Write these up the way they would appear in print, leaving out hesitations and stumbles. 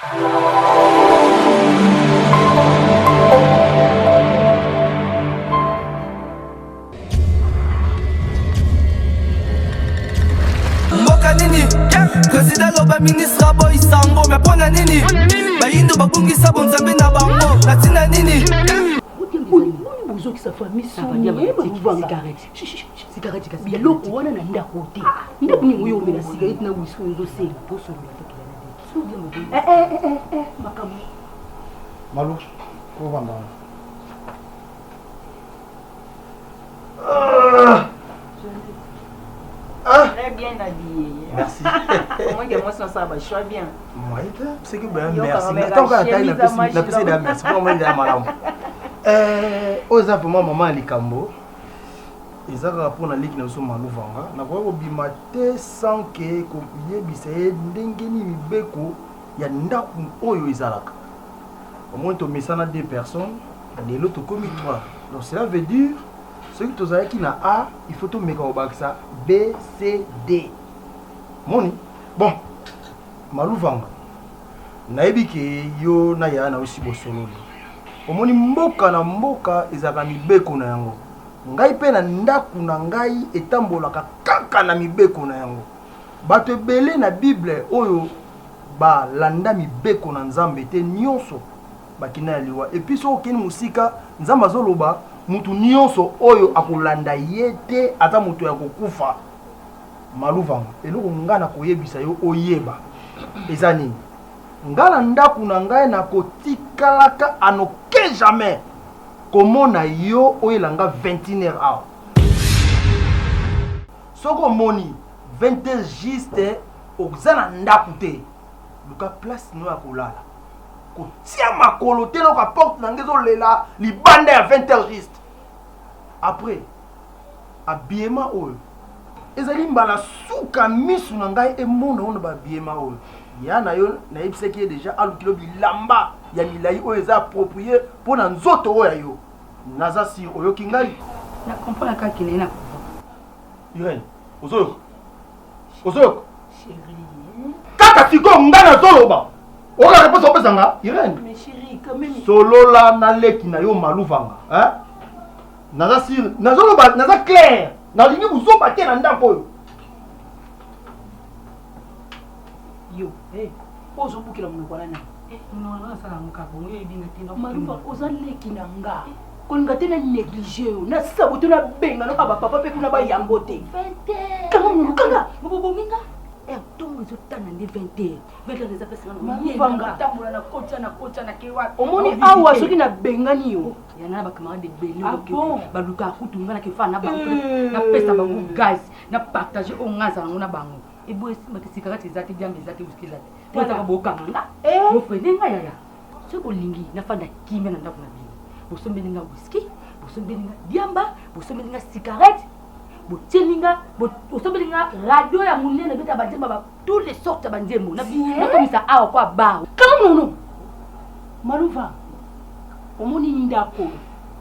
Mboka nini président aloba ministre aboyi sango me mpo na nini bayindo babungisa bonzambe na bango na ntina nini boni bozokisa famille biloko wana na ndako te ndako nini oyo omela sigarete na wiski ozosenga makambo Malu, kovanda wana. Ah! Très bien habillé. Merci. Comment que moi ça va, je suis bien. Moi, c'est que ben merci. Tant que la taille la pesi la merci pour moi ya malamu. Euh, oza vraiment maman ya likambo. Eza kaka mpo na leki na biso Maluvanga. Nakoki kobima te sans que koyebisa ye ndenge nini mibeko ya ndako oyo ezalaka. Omoni tomesana deux personnes, lelo tokomi trois. Donc cela veut dire soki tozalaki na A, il faut tomeka kobakisa B, C, D. Moni? Bon, Maluvanga, nayebi ke yo na yaya na yo si bosololi. Omoni mboka na mboka ezalaka mibeko na yango. Ngai mpe na ndako na ngai etambolaka kaka na mibeko na yango. Bato ebele na Bible oyo balanda mibeko na Nzambe te nionso bakenda na liwa. Et puis soki okende mosika, Nzambe azoloba mutu nionso oyo akolanda ye te aza moto ya kokufa. Maluvanga, eloko nga nakoyebisa yo oyeba eza nini? Nga na ndako na ngai nakotikalaka en aucun jamais komona yo oyela nga 21 heures awa. Soki omoni 20 heures juste oza na ndako te, luka place no ya kolala. Kotia makolo te noka porte na ngai ezolela libanda ya 20 heures juste. Après habillement oyo ezali mbala suka misu na ngai emona oyo na bahabillement oyo ya na yo nayebisaki ye deja alukilo bilamba ya milai oyo eza approprie mpo na nzoto oyo ya yo. Naza sur oyoki ngai. Na comprendre kaka kende na Irène, ozoyoka? Ozoyoka? Kaka sikoyo ngai nazoloba. Oyoka réponse opesa nga? Irène. Mais chérie, quand même. Solola na leki na yo Maluvanga, hein? Naza sur, nazoloba, naza clair. Nalingi buzoba te na ndako oyo. Yo, eh, ozobukela monoko wana nani? Maluva oza leki na nga kolinga te na néglige yo na sabote na benga noka bapapa mpe kuna bayango te kanga monoko kanga bobomi nga ntongo ezotana nde 20 heures 20 heures eza place Maluvanga. tambola na kotia na kotia na kewa omoni awa soki nabengani yo yana na bacamarade ebele Ah bon? balukaka kutu nga nakefa na bango napesa bango gaz na partage oyo nga azala yango na bango eboye esimbaki sikarate eza te diambe eza te wiski eza te po ezaka bokanga nga bofrene nga yaya soki bolingi nafanda kimia na ndako na bino bosombeli nga wiski bosombeli nga diamba bosombeli nga cigarette botieli nga bosombeli nga radio ya monene ebeta banzembo ba tous les sortes ya banzembo nakomisa awa kwa bar kanga monoko maluva omoni ndako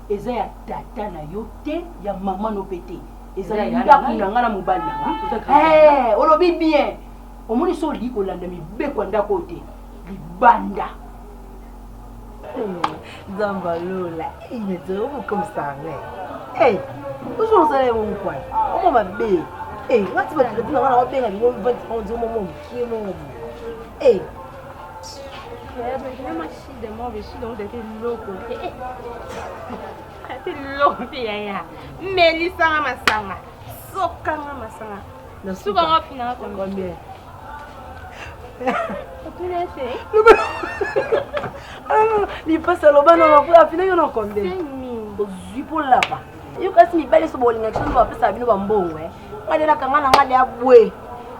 eza ya tata na yo te ya mama no mpe te ezali ndako na nga na mobali na nga olobi bien omoni so olingi kolanda mibeko ya ndako oyo te libanda nzambe alola okomisanga ozosala yango mokwai omo mabe nga ti bakredi na nga na babenga bingo 20 omo mokie mongo boye Lobi yaya melisanga masanga sokanga masanga sukanga finanga combien lipasi aloba na afinaki na combien ozwi mpo lapa yo kasi mibali so bolingaki soki bapesaka bino bambongo eh. nga de nakanga na nga de abwe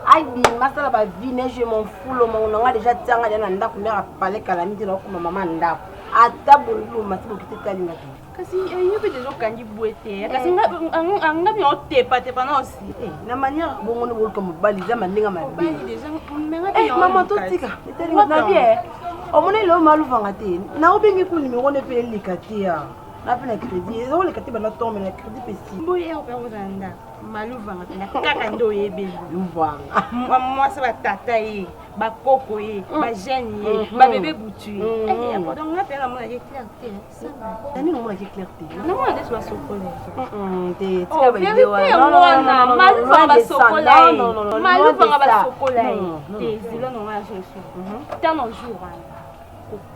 abima asala bavie ne je m'en fous lomongo na nga deja tianga de na ndako ndenge apale kala mingi nakokoma mama ndako ata bolobi bomati bokiti etalinga te kasi eh, yo mpe deja okangi bwe te kasi nga mpe otepatepa na osi eh, na manière bongo nde boluka mobali eza mandenge mabe eh, mama totika etalinga na bien omoni lelo maluvanga te naobengi ku nimero nde mpe eleka te ya na mpe na crédit ezokoleka te banda tombe na crédit mpe si boye mpe ozala ndako. Maluvanga mpenza kaka nde oyebeli. Luvanga. Mwasi batata ye, bakoko ye, bajeune ye, babebe butu ye. Eh, donc nga mpenza namonaki clair te. Nani omonaki clair te? Namona nde basokola. Te, Oh, tika ba idée vérité wana. wana, Maluvanga basokola ye. Maluvanga basokola ye. Non, non, Te, zelo na nga azoso. Tano jour wana,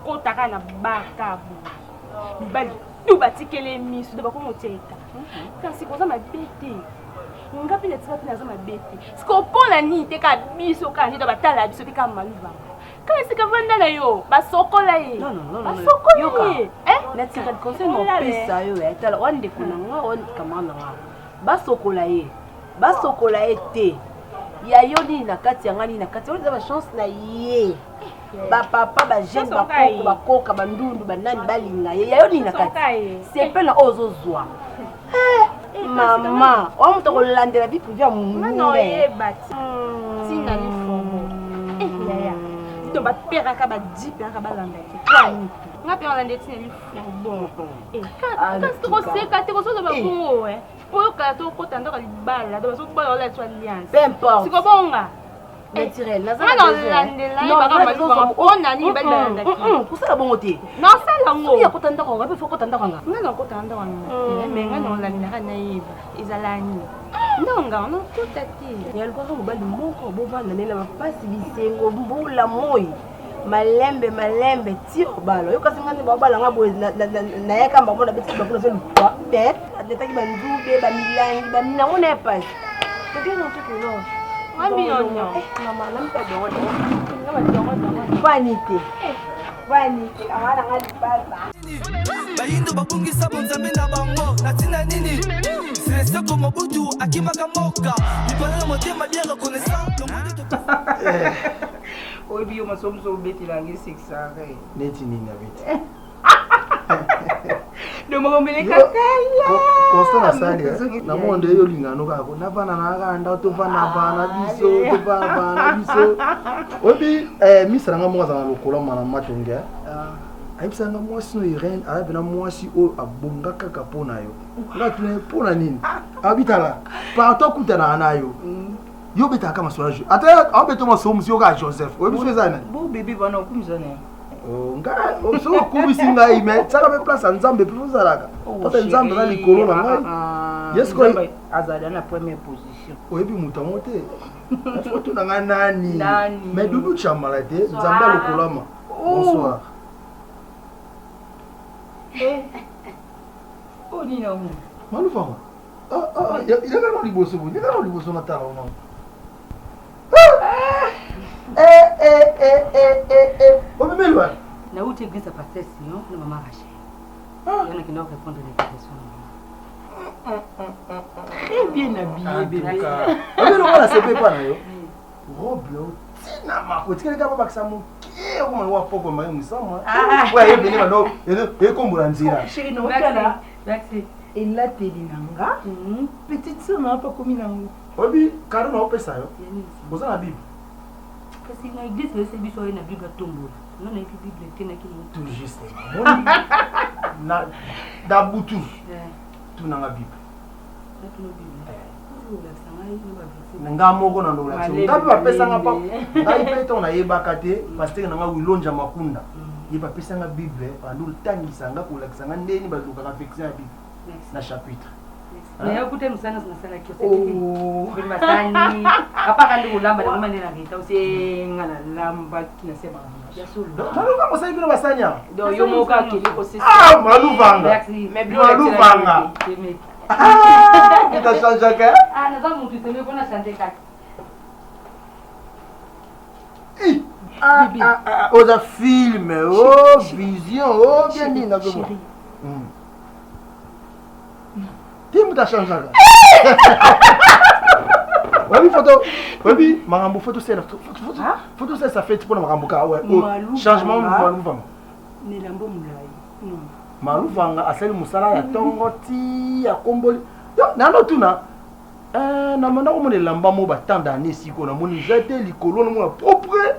kokotaka na baka boye. Mibali tu batikeli ye miso, donc bakomi kotia eka. Kasi koza mabe te. Nga mpe natika mpe naza mabe te. Sikoyo mpona nini te kaka biso kaka nde batala biso te kaka Maluvanga. Kaka esika vanda na yo, basokola ye. Non, non, non, non. Basokola Yoka. ye. Eh? Naturel conseil Olala. naopesa yo eh, tala wa ndeko na nga wa camarade na nga basokola ye basokola ye te ya yo nini na kati ya nga nini na kati oyo eza bachance na ye bapapa bajeune Chance oka bakoko ye. bakoka bandundu banani balinga ye ya yo nini na Chance oka kati ye. sepela oyo ozozwa mama oyo moto akolandela vie privé ya nga na moninga oyeba ti ntina lifomo Eh, yaya to baperaka bajiperaka balanda te kwani nga mpe balanda ntina lifomo kasi tokoseka te kozoloba bongo e po oyokala tokota ndako ya libala to bazobala ola ti alliance peu importe sikobonga naturel naza nga na na besoin. olandela ye Non, baka nga maluvanga besoin- mpona nini mibali balandaki kosala bongo te nasala yango soki akota ndako yanga mpe fo kota ndako yanga nga nakota ndako yanga te me nga naolandelaka nayeba ezala nini ndonga nakota te ya lukaka mobali moko bovanda nde na bapasi bisengo mbula moi malembe malembe ti obala yo kasi nga nde baobala nga boye nayaka bango nabetisi bango nazo lukwa te nataki banzube bamilangi baminango na ye pasi fani te fani te awa nanga lipasa Bayindo babungisa bonzambe na bango na ntina nini Seseko Mobutu akimaka mboka likolo na motema bien reconnaissant oyebi yo maso mosu obetela yango esekisaka ye Neti nini abeti? domokomeleka Constant nasali namona nde yo olingano kaka ko navanda na kaka ndako tovanda na biso tovanda na biso oyebi misa na nga moko azala na lokolo mana matonge ayebisaka nga mwasi no Irene aza mpena mwasi oyo abonga kaka mpo na yo nga tuna mpo na nini abitala partout akutanaka na yo yo obetaka masolo ya ata aobeta masolo mosu yo kaka Joseph oyebi so eza nani bo bebe bana okumisa na ye Oh, ngai soki okumisi ngai me tiaka mpe place ya nzambe mpe ozalaka place ya nzambe aza likolo na ngai Ye sikoyo- azala na première position oyebi moto yango te foto na ngai nani Nani? mais dudu chamala te nzambe alokolama bonsoir oyo nini yango malufama yaka na liboso boye yaka na liboso natala ona omemeli wana nauti église ya pasteur Sion na mama Rachel. Yo nakenda korépondre na invitation na mama. très bien habillé bébé oyebi lokola sepe epa na yo robe yo ntina mako etikali kaka babakisa moke okoma lokola poko maye mosamwa oyo ayebene bando ekombola nzela chéri naotala Merci. elateli na nga petite sœur na mpe akomi nango oyebi kado na opesa yo oza na bible Kasi na église bayesi biso oye na bible atombola. Nga nayebi bible te naki nango. tout juste omoni na na butu tunanga bible Natuna bible. Olakisa ngai na baverset. nga moko na ndolakisa Malembe, nga mpe bapesanga pa malembe. ngai mpe ntango nayebaka te pasteur na nga wilonja makunda ye bapesanga bible bando otangisa nga kolakisa nga ndeni balukaka verset ya bible Merci. na chapitre Naye kuta mosala nyonso nasalaki Oh. basani apaka nde kolamba nango mane na reta osi te nga nalambaki na se makambo ya solo. maluvanga osali bino basani awa donc yo moko akende kosesa ah maluvanga Merci. Mais biloko maluvanga Temeki. utachangeaka Ah, naza motu temeki mpona change kaka. oza film o vision o bien nini nazomona Chéri. te moto achangeaka oyebi foto oyebi makambo fo tosala fo tosalisa feti mpona makambo kaka oyo Maluvanga. changement maluvanga nelambo molai non maluvanga asali mosala ya ntongo ti akomboli yo nano tuna na manda komona elamba mo batanda ane sikoyo namoni eza te likolo namona propre.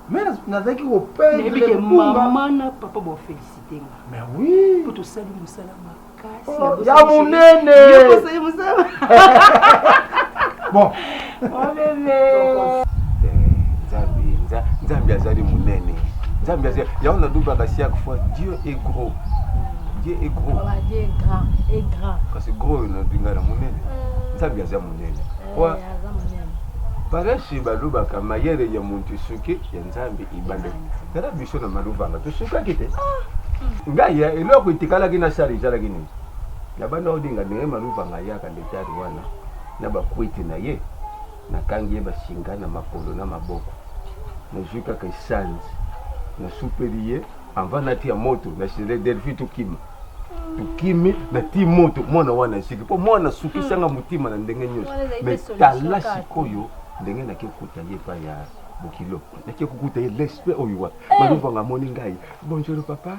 Mais nazalaki koperdre mama na papa bofélicité nga. Mais oui. Po tosali mosala makasi. Oh, ya monene. Yo kosali mosala. Bon. Oh bébé. Nzambe, Nzambe azali monene. Nzambe azali. Yango nalobaka chaque fois Dieu est gros. Dieu est gros. Voilà, Dieu est grand, est grand. Kasi gros oyo nalinga na monene. Nzambe aza monene. Eh, aza monene. Parasi balobaka mayele ya muntu esuki ya Nzambe ebandaki. Tala biso na maluvanga tosukaki te. Ngai ya eloko etikalaki na sala ezalaki nini? Na banda odinga ndenge maluvanga ayaka ndetari wana na bakwiti na ye nakangi ye basinga na makolo na maboko nazwi kaka esanzi nasupeli ye Avant natia moto na chez Delphi tokima tokimi na ti moto mwana wana esiki mpo mwana asukisanga motima na ndenge nyonso mais tala sikoyo ndenge nake kokuta ye epai ya bokilo nake kokuta ye l'esprit oyo wapi maluvanga amoni ngai bonjour papa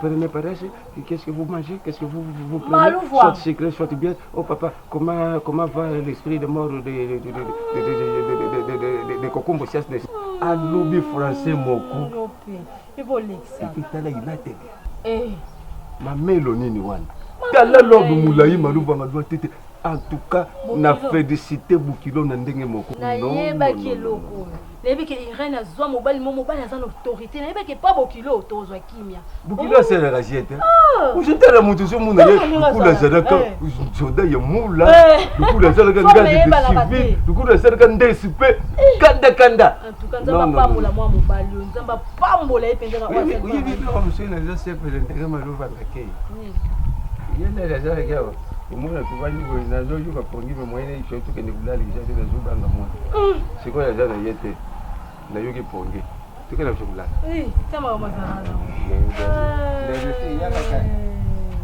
prenez paresse, qu'est-ce que vous mangez Qu'est-ce que vous, vous, vous prenez Soit sucré, soit bien. Oh papa, comment, comment va l'esprit de mort de, de, de, de, de, de, de, de, de, de Kokombo Sias de alobi français moko epi tala elateli eh. mamelo nini wana tala lobe molai malobanga lwa tete en tout cas na félicité bokilo na ndenge moko nayebaki eloko nayebi ke irene azwa mobali mo mobali aza na autorité nayebaki epa bokilo tozwa kimia bokilo asalaka sie te ah. ozotala moto ozomona ye lokola azalaka eh. soda ya mula eh. lokola azalaka ngadi de civil lokola azalaka ndesi mpe eh. kanda kanda nzambe apambola mwa mobali oyo nzambe apambola ye mpenza oyebi biloko mosusu naza sepele ndenge maluvanga kei ye nde azalaki awa omona tovandi boye nazoyoka pongi me moyen na biso tokende kolala eza te nazobanga mwana mm. sikoyo aza na ye te nayoki pongi tokende biso kolala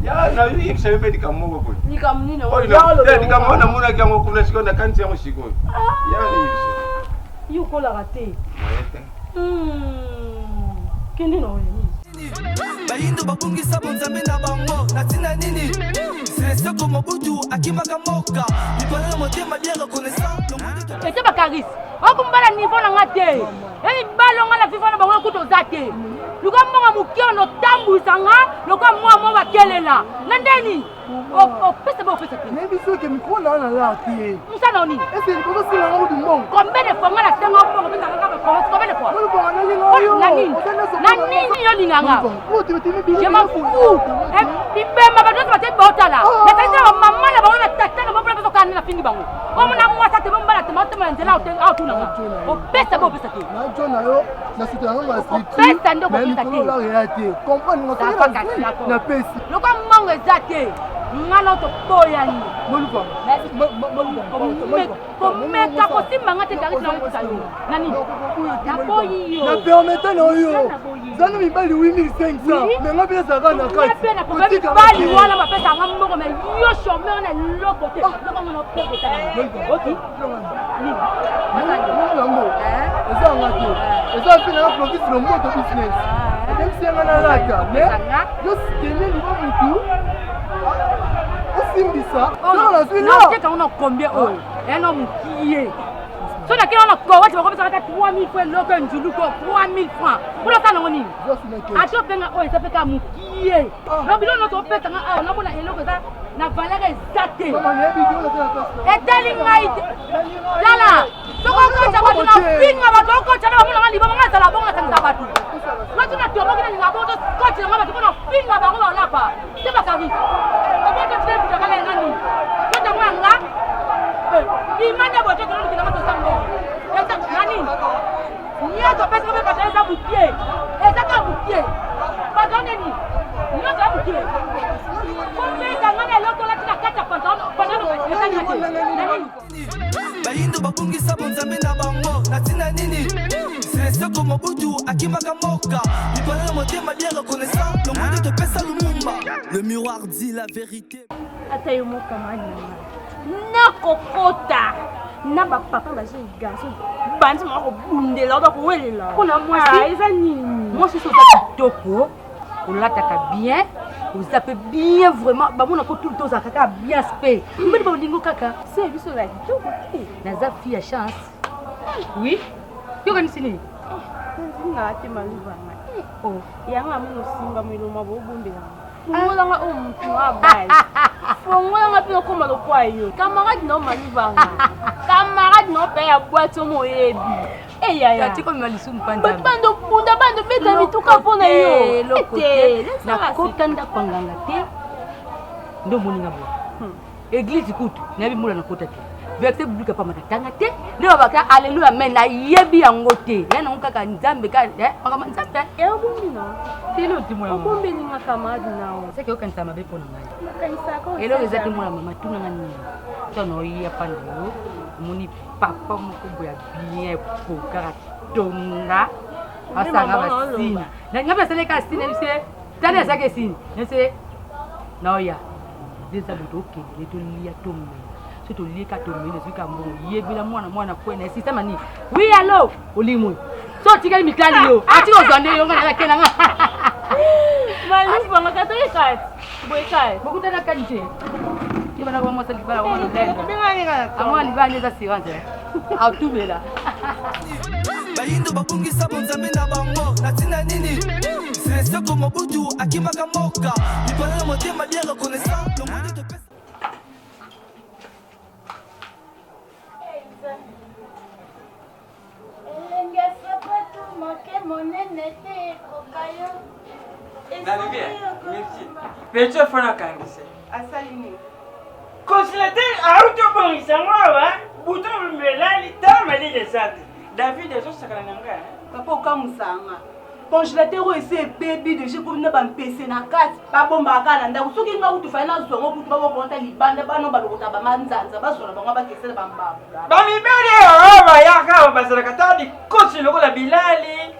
ya nayoyebisa yo mpe likambo moko boye likambo oyo namonaki yango kuna sikoyo nakanisi yango sikoyo ya nayebisa yo okolaka te hmm. kende na oyo bayindo babungisa bonzambe na bango na ntina nini seleseko mobutu akimaka mboka lipana na motema bien reconnaissant ete bakarisi okombala niveau na nga te emibali onga na fifa na bango kutu oza te luka mbongo moke ono otambwisa nga lokola mwa mwa bakelela na ndeni opesa ba opesa te nayebi soki mikro na wana la te mosala na nini ese okosila nga kutu mbongo combien de fois nga nasenga mbongo opesa nga kaka combien de fois na nini na nini yo linga nga je m'en fous bibemba bato nyonso bate botala nasalisi na bamama na bango na tata na bango mpona bazokana na fingi bango omona mwasi ate bombala te maotema na nzela aotuna nga opesa bo opesa te najo na yo na suta yango na opesa nde okopesa te comprendre napesi lokola mbongo eza te nga na toboyani komeka kosimba nga te tarif naolekisa yo na nini naboyi yo na permete na yo zana mibali 8500 me nga mpe nazalaka na kati mibali wana bapesaka nga mbongo me yo chômeur na eloko te lokongo na oki yango eza yanga te eza mpe nanga clovis lomboto business ebengisi yanga nalata mais yo kende liba mutu osimbisa nazwi naoteka ngo na combien oyo eya na mokie so nakei na kowati bakopesaka ata 3000 francs eloko njuluko 3000 francs kuna osala nango nini ata openga oyo eza mpe kaka mokie na biloko nyonso opesa nga awa namona eloko eza na valeur eza te etali ngai te tala soki okotya bato na finga bato okotya na bamona nga liboma nga ezala bongo nasangisa bato bato na toboki na linga bongo tokotya nga bato mpo na finga bango balapa te bakari oboto tine butakala yanga nini totango yanga bima nde boto tololukilanga tosango eza na nini nyonso opesaka mpe bato eza mokie eza kaka mokie bato nini nyonso ya mokie kopesa nga na eloko olati na kati ya pantalon ezalika te na nini bayindo babungisa bonzambe na bango na ntina nini seleseko mobutu akimaka mboka lipana na motema bien reconnaissant longo nde topesa lumumba le miroir dit la vérité ata yo moko camarade na ngai nakokota na bapapa bajeune garçon bandi mama kobundela oba kowelela mpona mwasi ah, eza nini mwasi so oza kitoko olataka bien oza mpe bien vraiment bamona ko tout le temps ozalaka kaka bien spe mbeli baolingo kaka se biso oza kitoko te naza fille ya chance oui yokanisi nini Natingaka te maluvanga. Eh, oh. Yango amoni osimba meloma bobombela. Fongolanga oyo mutu na base. Fongolanga mpe okoma lokwa yo. Camarade na yo maluvanga. Camarade na yo mpe ya boîte omo oyebi. Eh yaya. Tati komema lisumu pa Bato bando bunda bando beta mituka mpo na yo. Eloko te. Nakota ndako ya nganga te. Nde omoni nga boye. Eglise kutu nayebi mbula nakota te. Verset biblique pamba natanga te. Nde babaka alleluia mais nayebi yango te. Ya nango kaka Nzambe ka eh makambo Nzambe. Eh obombi na. Telo ti mwana. Obombeli nga camarade na yo. Seke okanisa mabe mpo na ngai. Nakanisaka. Eloko eza te mwana mama tuna nga nini. Tano oya panda yo omoni papa moko boye ya bien kaka tonga asanga basini nga mpe asalaki asini nayebisi ye tani azalaki esini nayebisi ye naoya nde eza boye tokendele tolia tomela so tolie ka tomeli nazwi ka mbongo yebela mwana mwana kwe na systeme nini wi alo olimwe so otikali mitali yo atiki ozwa nde yo nga nakakela nga malufanga katoki kati boye kati bokutana kani te ye bana bamwasa libala amwa libala nde eza assurance atubela bayindo babungisa bonzambe na bango na ntina nini seleseko mobutu akimaka mboka likolo na motema bien reconnaissant lomoni topesa Elenge ya sapatu moke monene te ekoka yo. Nalobi merci. Petit fana akangisa. Asali nini? Consulateur auti obongisa yango awa buto elali tala malili eza te. David azosakana na ngai. Papa okamusanga. Congélateur oyo esi ebebi deja ekomi na bampese na kati babombaka kaka na ndako soki nga kutu fai nazwa yango kutu babokonta libanda bana balokota bamanzanza bazwa na bango bakesela bambabula bamibali oyo bayaka awa bazalaka ta likosi lokola bilali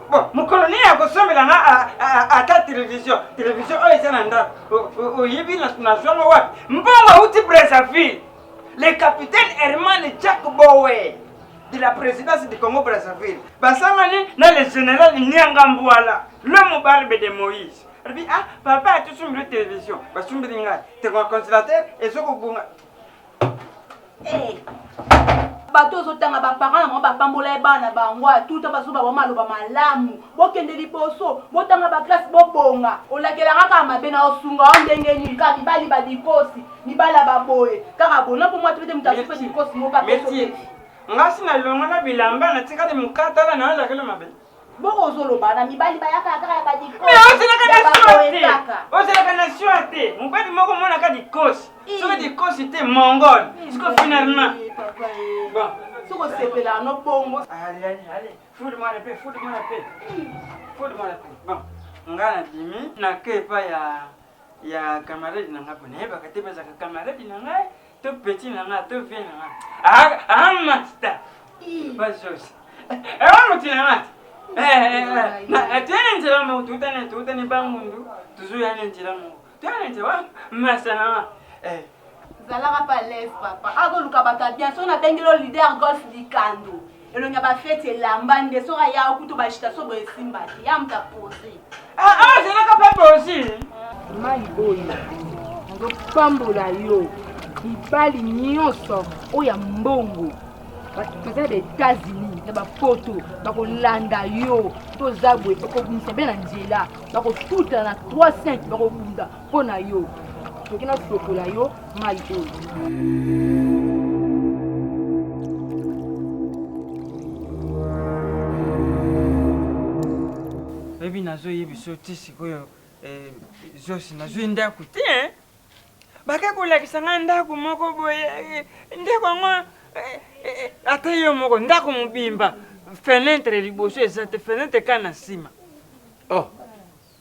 bon mokolo nini akosombela nga ata televizio televizio oyo eza na ndako oyebi nazwango wapi mbongo auti brazzaville le capitaine herman jack bowe de la présidence du Congo Brazzaville basangani na le général Nianga Mbwala l'homme barbe de Moïse alobi ah papa atosumbeli télévision basumbeli ngai teko consulateur ezokobunga eh. bato ozotanga baparent na bango bapambola ye bana bango atuta bazoba bango maloba malamu bokende liboso botanga baklasse bobonga olakelaka kaka mabe na osunga o ndenge nini kaka mibali badikosi mibala baboye kaka boye na mpo mwa te moto azupe likosi moko apesi nga si nalongola bilamba natikali mokatala nalakela mabe bongo ozoloba na mibali bayaka kaka ya badikosi na swa te mobali moko omonaka likosi soki likosi te mongol siko finalement bon soki osepelaka no bongo Fouille-moi la paix, fouille-moi la paix. Fouille-moi la paix. Bon, nga nabimi nake epai ya ya camarade na ngai mpo nayebaka te bazalaka camarade na ngai to petit na ngai to vie na ngai ah masta bazos ewa moti na ngai toya na nzela moko toutani toutani bangundu tozoya na nzela moko toya na nzela masta na ngai zalaka pa l'aise papa azoluka bato ya bien soki nabengeli yo leader golf dikando elongi ya bafeti elamba nde soki aya okutu baagitation boye esimba te ya moto apose ah, ah, zalaka pa pose mai oyo nazopambola yo mibali nyonso oyo ya mbongo baza na baetats-unis na bapoto bakolanda yo toza boye okobimisa mpe na nzela bakotutana na 3 5 bakobunda mpo na yo toki nasokola yo mai oyo oyebi nazoyebi so ti sikoyo eh, zosi nazwi ndako te eh? bake kolakisa ngai ndako moko boye eh, ndako yango ata yo moko ndako mobimba fenetre liboso eza te fenetre kaka na nsima oh.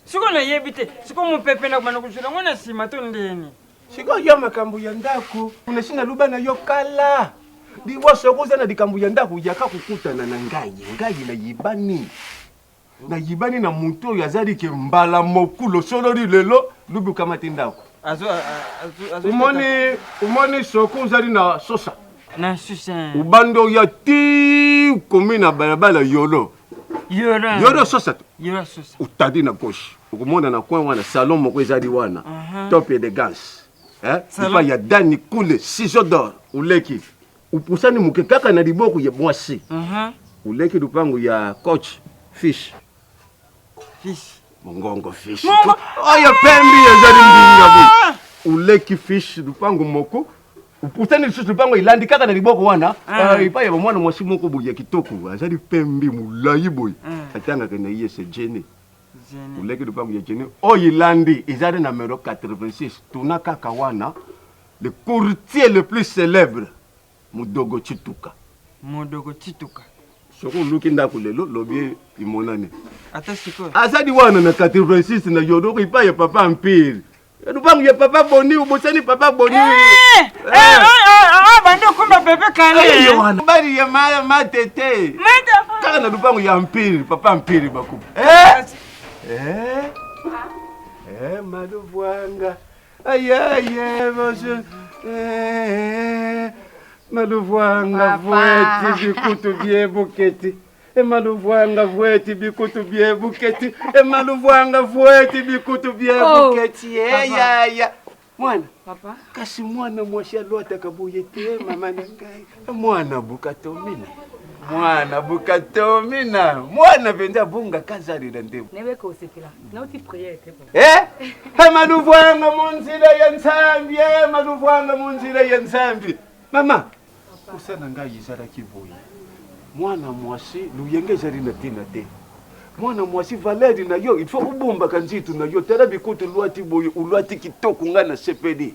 Sikoyo nayebi te, sikoyo mopepe na kobanda kozwela yango na nsima to ndeni? Sikoyo yo makambo ya ndako nasi naloba na yo kala liwa soki oza na likambo ya ndako yaka kokutana na ngai ngai nayibani nayibani na moto oyo azali ke mbala mokulo sololi lelo lobi okamati ndako omoni omoni soki ozali na sosa na susa obandi oya ti komi na balabala yolo yolo sosa otandi na gauche okomona na coin wana salon moko ezali wana uh-huh. top elegance epai ya dani kule ciseau d'or oleki opusani moke kaka na liboko ya mwasi uh-huh. oleki lupango ya coach. Fish. Fish. Mongongo fish. Oyo pembi ezali mbinga boye. Oleki fish lupango moko opusani lisusu lupango elandi kaka na liboko wana ah. Ah, epai ya bamwana mwasi moko boye ya kitoko azali pembi molai boye ah. atangaka na ye se jene oleki lupango ya jene oyo elandi ezali na numero 86 tuna kaka wana le courtier le plus célèbre Modogo Tshituka. Modogo Tshituka. Soki oluki ndako lelo lobi emonani. Ata sikoyo. Azali wana na 86 na Yodoko epai ya papa Empire. Lupangu ya papa Boni obosani papa Boni. Eh, eh, eh. Ah, bandi okumba bebe kale. Ye wana. Bali ya ma matete. Kaka na lupangu ya Empire, papa Empire bakupa. Eh! Eh! Eh, maluvwanga. Aïe, aïe, bonjour. Eh, maluvwanga vweti bikutu bie buketi. E maluvwanga vweti bikutu bie buketi. E maluvwanga vweti bikutu bie oh, buketi. Eh, ya, ya. Mwana. Papa. Kasi mwana mwasi alwataka boye te mama na ngai. Mwana bukatomina. Mwana bukatomina. Mwana mpenza abungaka azalela nde. Nebe kosepela. Nauti prière te. Eh? Hey, maluvwanga mu nzila ya Nzambi, eh, maluvwanga mu nzila ya Nzambi. Mama, posa na ngai ezalaki boye. Mwana mwasi, luyenge ezali na ntina te. Mwana mwasi valeur na yo, il faut obombaka nzitu na yo. Tala bikutu olwati boye, olwati kitoko, ngai nasepeli.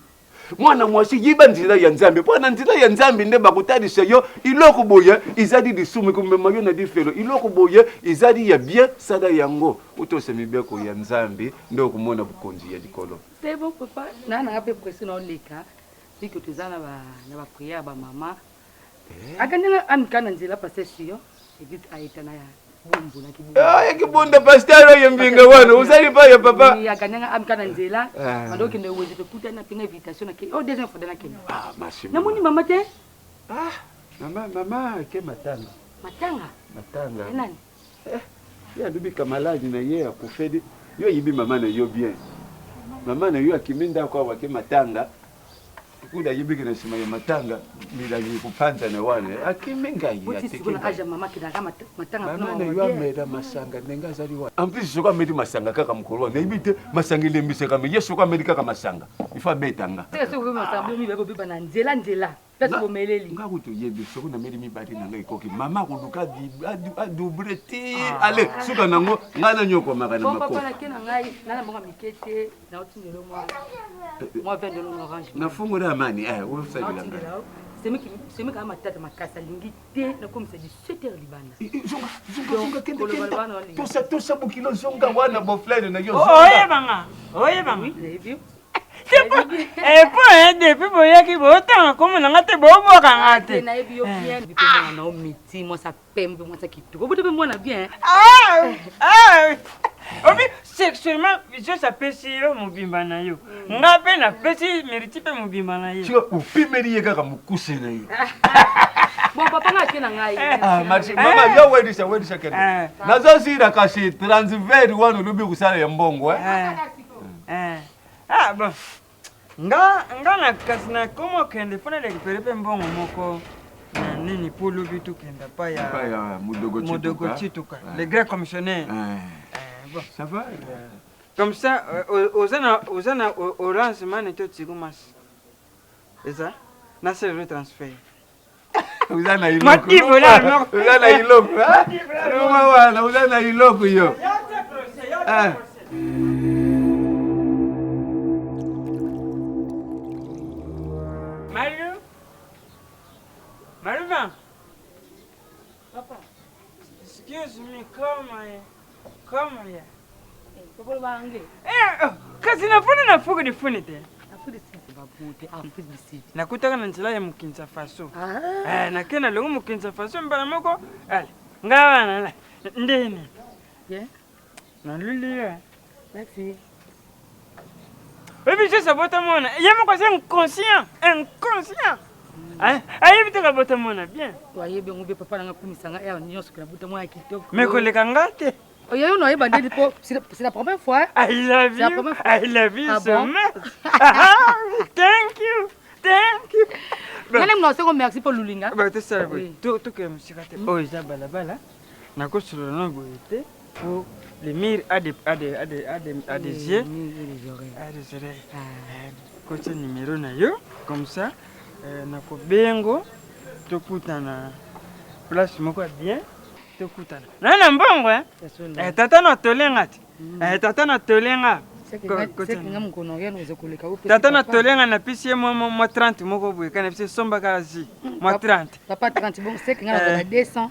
Mwana mwasi, yiba nzela ya Nzambe, mpo na nzela ya Nzambe nde bakotalisa yo iloko boye ezali lisumu ekomema yo na lifelo, iloko boye ezali ya bien, sala yango, otosa mibeko ya Nzambe nde okomona bokonzi ya likolo. C'est bon papa, na na pe presse na oleka, vu que toza na ba na ba prière ba mama. Eh. Akandela amika na nzela pasteur Sion, église aeta na ya bumbu na kibunda. Ah, ya kibunda pasteur oyo mbinga wana, ozali pa ya papa. Ya kanyanga amika na nzela, ah. bando kende wenze tokutani na pinga invitation na ke. Oh deuxième fois na kende. Ah, merci. Namoni mama te. Ah, mama mama ke matanga. Matanga? Matanga. Nani? Eh, ye alobi kamaladi na ye akufeli. Yo oyebi mama na yo bien. Mama na yo akimi ndako awa ke matanga. Kuna ayebi ke na nsima ya matanga milangi ekopanzana wana. Akimi ngai ateki ngai. Mama na yo amela masanga ndenge azali wana. En plus soki ameli masanga kaka mokolo wana nayebi te masanga elembisaka me ye soki ameli kaka masanga il faut abeta nga. Nzela nzela. Place bomeleli. Nga kutu oyebi soki nameli mibali na ngai ekoki mama akoluka adouble ti ah. ale suka nango ngai nanyokwamaka na makoko na ngai na na mbongo mike te naotindelo mwa mwa 20 dollars orange nafungola amani eh osalela ngai semiki kaka matata makasi alingi te nakomisa 17 heures libanda zonga zonga zonga kende kende tosa tosa bokilo zonga wana boflere na yo oyebanga oyebanga epo eh, depuis boyaki botanga kombo na nga te bobwaka nga te nayebi yo bien mwana na yo miti mwasi pembe mwasi kitoko oboto mpe mwana bien ah, ah, obi sexuellement jesus apesi yo mobimba na yo mm. nga mpe napesi meriti mpe mobimba na ye opimeli ye kaka mokuse na yo bon papa nga ake na ngai ah, mama yo wedisa wedisa kende eh. nazosila kasi transfert wana olobi kosala ya mbongo eh. Eh. Ah bon. Nga nga na kasi na komo kende mpo na récupérer mpe mbongo moko na nini mpo lobi tokenda pa ya pa ya Modogo Tshituka, Modogo Tshituka eh. le grand commissionnaire. Eh. Eh, bon. Ça va? Comme ça euh, oza na oza na orange money to tigo mas. Eza? Na sala transfert. Oza na iloko. Oza na iloko. Roma wana oza na iloko yo. Ah. Malu? Maluva? Papa. Excuse me, come here. Come here. Tokoloba anglais. Eh, oh, kasi nafuni nafuki lifuni te. Afrique du Sud. Nakutaka na nzela ya Mukinza Faso. Ah. Eh, nake na longo Mukinza Faso mbala moko. Ale, ngai wana ndeni. Bien. Naluli yo. Merci. Oyebi Jésus abota mwana, ye moko aza inconscient, inconscient. Ayebi te kabota mwana bien. Ayebi yango bien papa nanga akumisa nga heure nyonso ke nabuta mwana kitoko. Mais koleka nga te. Oyo yo naoyeba ndeni po c'est la première fois. I love you. I love you ah so bon? much. Thank you. Thank you. Nani mna osengo merci po lulinga. Ba tosala boye. Tokende mosika te. Oyo eza balabala. Nakosolola na boye te. Po le mur a des, a des, a des, a des, a des yeux, a des oreilles. Ah. Kotia numéro na yo, comme ça, euh, nakobengo tokutana place moko ya bien tokutana na na mbongo eh? Eh, tata na tolenga te mm. eh, tata na tolenga tata na tolenga napesi ye mwa 30 moko boye kana napesi somba kaka zi mwa 30 papa 30 bon seke nga nazala 200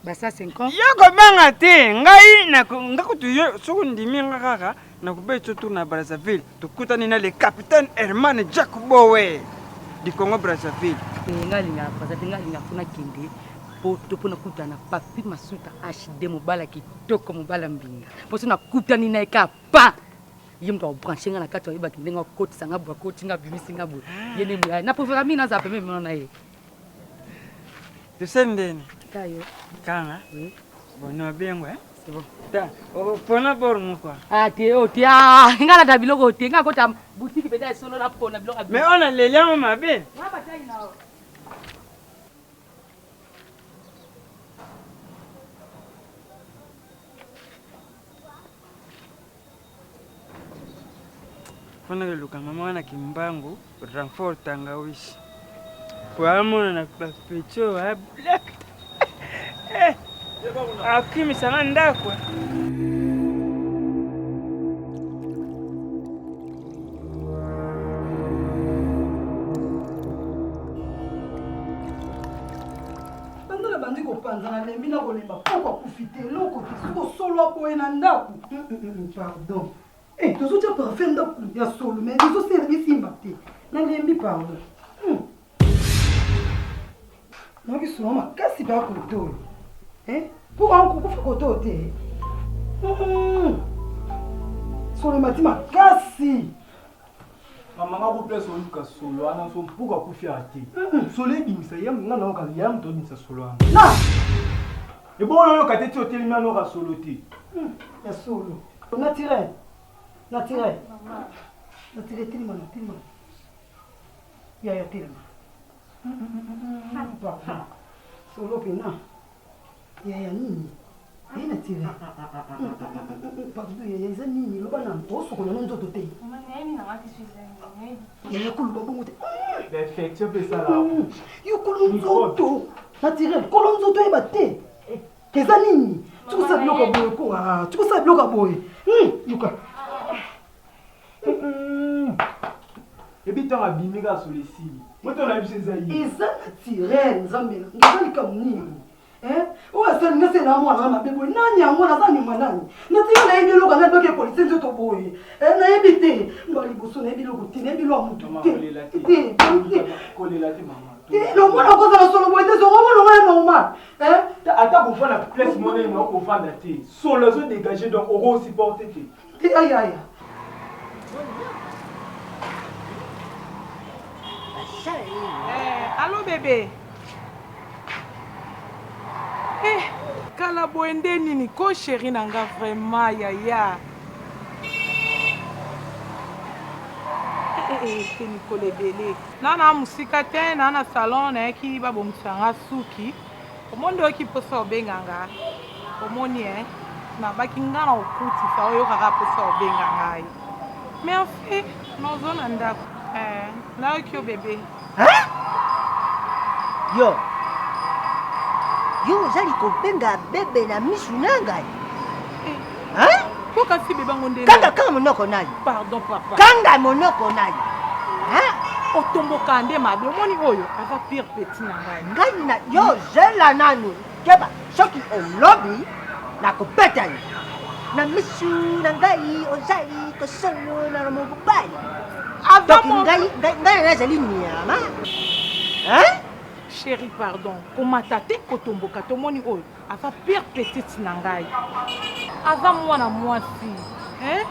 basa 50 yo kobanga te ngai nga kutu yo soki ondimi nga kaka nakobeti yo tour na brazzaville tokutani na le capitaine herman jack bowe du congo brazzaville eh, nga alingaka brazzaville nga alingaka mpo nakende poto mpo nakutana na papi masuta hd mobala kitoko mobala mbinga mpo so nakutani na ye ka pa ye moto akobranche nga na kati ayebaki ndenge akotisa nga boye akoti nga abimisi nga boye ye nde na préfera mingi nazala pembe mona na ye Tosali ndeni? Kayo. Kanga? Oui. Bon, no bengo eh? C'est bon. Ta, oh, pona bor moko. Ah, te, oh, te, ah, nga na biloko te, nga kota boutique peta solo na pona biloko. Mais on a leli yango mabe. Nga batali na. Fana koluka mama wana kimbangu renfort tangawisi po amona na bapeti oyo aya black eh, akimisa nga ndako. Banda nabandi kopanza nalembi na kolemba poko akufi te eloko te soki osolo boye na ndako mm, mm, mm, pardon eh, tozotia parfum ndako ya solo mais ezosela esimba te nalembi pardon nayoki solo makasi mpe akote oyo eh, mpo akokufa kote oyo te solo emati makasi Mama nga ko place oluka solo wana so mpuka akufi awa te. Solo ebimisa ye nga nayoka ya moto obimisa solo wana. Na! Ebongo yo oyoka te ti otelemi wana oyoka solo te. Ya solo. Naturel. Naturel. Naturel telema na telema. Ya ya telema. Pardon. Solo pena. Yaya nini? Ye na tire. Pardon yaya eza nini? Loba na tosokola no nzoto te. Yaya koloba bongo te. Infection pe sala. Yo kolo nzoto. Naturel kolo nzoto yeba te. Eza nini? Tukosala biloko ya boye ko. Tukosala biloko ya boye. Yoka. Ebi ntango abimi kaka solo esili. Moto na biso eza ye. Eza naturel nzambe na ngai eza likambo nini? Eh? Oyo asali nga sela mwana na mabe boye nani yango naza nyuma nani? Natika nayebi eloko na doke polisi nzoto boye. Eh, nayebi te. Mbala liboso nayebi eloko te, nayebi eloko ya moto te. Te, te. Kolela te mama. Te, lomona okozala solo boye te, soko omona ngo ya normal. Eh? Ata kofanda place moko nini okofanda te. Solo ezo dégager donc oko supporter te. Te aya aya. Eh, allo bebe. Eh, kala boye nde nini ko chéri na nga vraiment yaya. Eh, eh, eh, te mikolo ebele. Na na mosika te, na na salon nayaki babongisa nga suki. Omoni nde oyoki mposa obenga nga omoni eh nabaki nga na okutisa oyoka kaka mposa obenga ngai merci nozo na ndako eh, nayoki yo bebe hein? Yo yo ozali kobenga bebe na misu na ngai eh. hein? Po kasi bebe yango nde kanga kanga monoko nayo pardon papa kanga monoko nayo hein? Otomboka nde mabe omoni oyo aza pire petit na ngai ngai na yo zela nanu keba soki olobi nakobeta yo na misu na ngai ozali kosolola na mobali donc ngai ngai nazali nyama hein? Chérie pardon komata te kotomboka tomoni oyo aza pire petite na ngai aza mwana mwasi hein?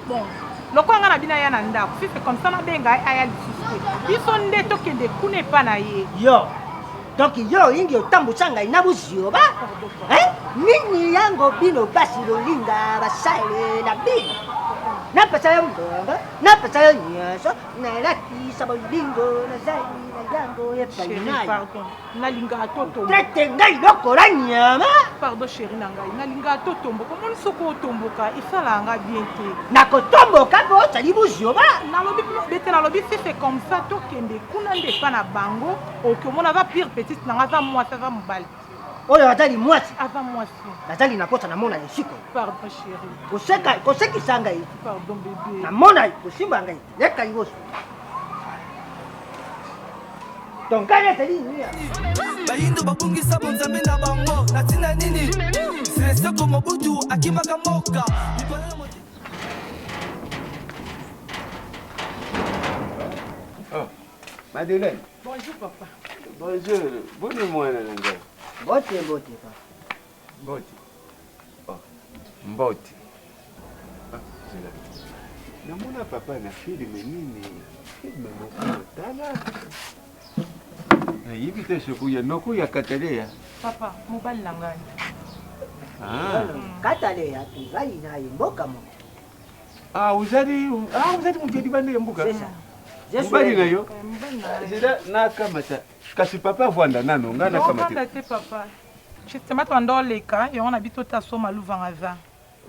Bon lokola ngai na bino aya na ndako si c'est comme ça nabenga ye aya lisusu te biso nde tokende kuna epa na ye yo donc yo olingi otambusa ngai na buzioba hein? Nini yango bino basi lolinga basale na bino? Napesa yo mbongo, napesa yo nyonso, nalakisa bolingo nazali na yango epai Chérie, na yo. pardon. Nalingaka totomboka. Traite ngai lokola nyama. Pardon chérie na ngai, nalingaka totomboka. Omoni soki otomboka, esalaka nga bien te. Nakotomboka mpo ozali buzoba. Nalobi bete nalobi si c'est comme ça tokende kuna nde epa na bango. Oke omona aza pire petite na nga aza mwasi aza mobali. Oyo azali mwasi. Aza mwasi. Nazali na posa namona ye sikoyo. Pardon chérie. Koseka kosekisa ngai. Pardon bébé. Namona ye kosimba ngai. Leka liboso. Donc ngai ezali nini? Bayindo babungisa bonzambe na bango na ntina nini? Seseko Mobutu akimaka mboka. Oh, Madeleine. Bonjour papa. Bonjour. Boni mwana na ngai. Mbote mbote papa. Mbote. Oh, mbote. Ah, zela. Namona papa na filme nini? Filme moko natala. Nayebi te soki ya noko ya Kataleya. Papa, mobali na ngai. Ah. Kataleya tozali na ye mboka moko. Ah, ozali ah, ozali moto ya libanda ya mboka. Mobali na yo? Zela nakamata. Kasi papa avanda nano ngai nakamata. Ovanda te papa. Justement tobanda oleka yango na biso ta so maluvanga aza.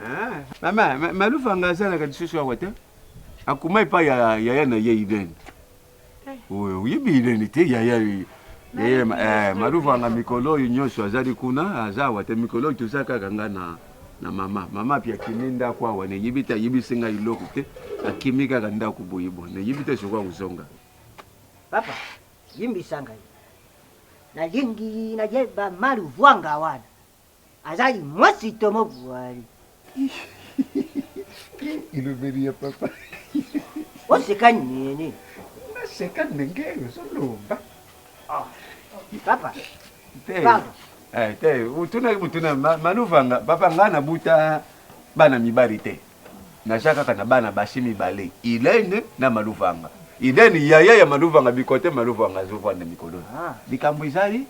Ah, mama maluvanga azalaka lisusu awa te. Akoma epai ya yaya na ye Irene. Oyebi Irene te yaya eh, maluvanga mikolo oyo nyonso azali kuna aza awa te mikolo oyo toza kaka nga na na mama mama api akimi ndako awa nayebi te ayebisi ngai eloko te akimi kaka ndako boye boye nayebi te soki akozonga papa limbisa ngai nalingi nayeba maluvwanga wana azali mwasi to mobwali elobeli ya papa oseka nini naseka ndenge ozoloba ah, papa te eh, te otunaki motuna maluvanga papa ngai nabuta bana mibali te naza kaka na bana basi mibale ilene na maluvanga ilene yaya ya maluvanga bikote maluvanga azovanda mikolo ah. likambo ezali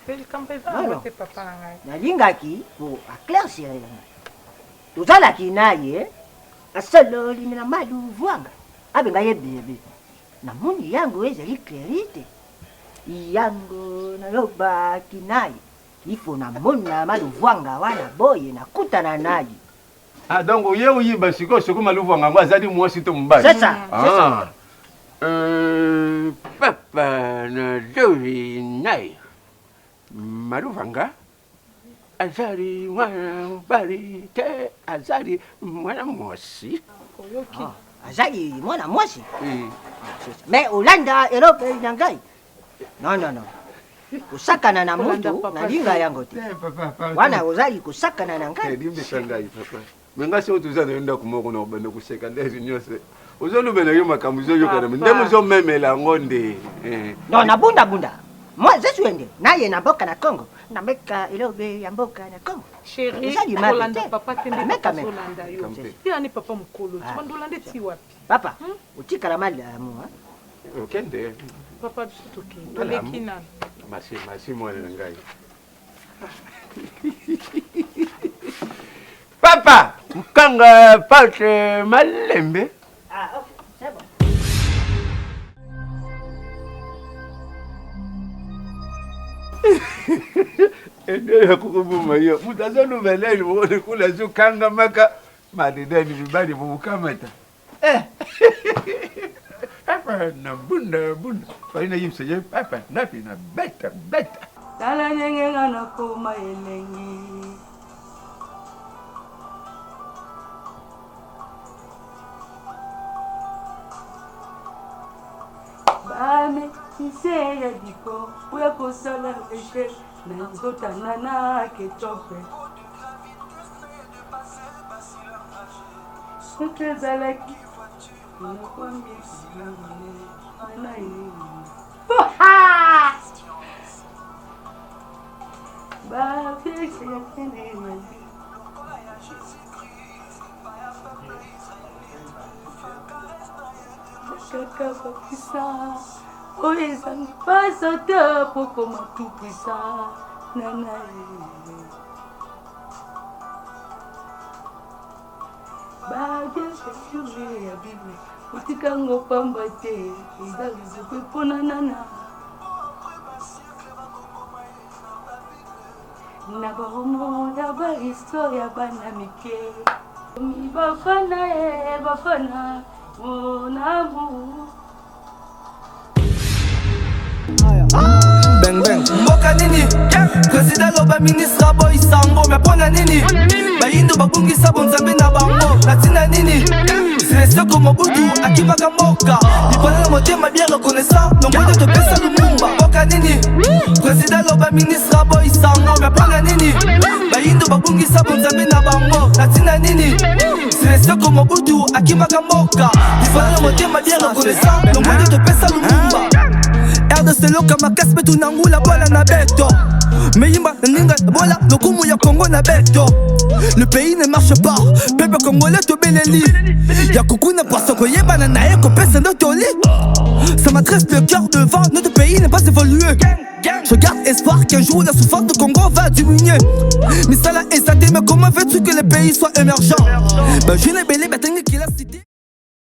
Likambo eza yango te papa na ngai. Nalingaki ko eclaircir ngai. Tozalaki na ye asololi na maluvuanga abenga ye bebe. Namoni yango ezali clarite. Yango nalobaki na ye ifo namona maluvuanga wana boye nakutana na ye. Ah, donc oye oyiba sikoyo soki maluvuanga yango azali mwasi to mobali. C'est ça, c'est ça. Ah. Euh, papa na lobi nayo maluvanga azali mwana mobali te azali mwana mwasi oyoki ah, azali mwana mwasi eh. mais olanda elobeli na ngai non non non kosakana na moto nalinga yango te wana ozali kosakana na ngai limbisa ngai papa me ngai soki toza na yo ndako moko na kobanda koseka ndenge nyonso ozolobela yo makambo ezoyokana ndenge ozomemela yango nde eh. non nabundabunda moi je suis ende naye na mboka na congo nameka elobe ya mboka na congo chéri kolanda papa te nde papa azolanda yo te ani papa mokolo ah. bandolanda eti wapi papa hmm? otikala malamu okende papa biso tokende toleki nanu masi masi mwana na ngai papa mkanga pate malembe ah, okay. C'est bon. ende ya kokoboma yo moto azoloba leli lokola azokangamaka madedani mibali bokokamata Eh! Papa na bunda bunda. Fali na yebisa ye papa napi na beta beta. Tala ndenge nga nakoma elengi. Bametise ya diko oya kosala recherche na nzota nana ketchup. Soki ezalaki kaka bakisa oyo ezangi mpasi ata pokoma tout puissant nana Ba. Pièce ya Bible otika ngo pamba te eza lizuku mpona nana na baromo ya bahistoire ya bana mike bafana e bafana mon amour. Beng beng. Mboka nini? Président loba ministre aboyi sango me mpona nini? Bayindo babungisa bonzambe na bango na ntina nini? Seseko Mobutu akimaka mboka likolo na motema bien reconnaissant longo te topesa Lumumba. Mboka nini? Président loba ministre aboyi sango me mpona nini? Bayindo babungisa bonzambe na bango na ntina nini? Seseko Mobutu akimaka mboka likolo na motema bien reconnaissant longo te topesa Lumumba. RDC loka makasi mpe tunangula bola na beto meyimba ninga bola lokumu ya Congo na beto. Le pays ne marche pas, peuple congolais tobeleli ya kukuna poisson koyebana na ye kopesa nde toli. Ça m'adresse le cœur devant notre pays n'est pas évolué. Je garde espoir qu'un jour la souffrance du Congo va diminuer. Misala eza te, mais comment veux-tu que le pays soit émergent? Ben, je n'ai belé, ben, qu'il a cité.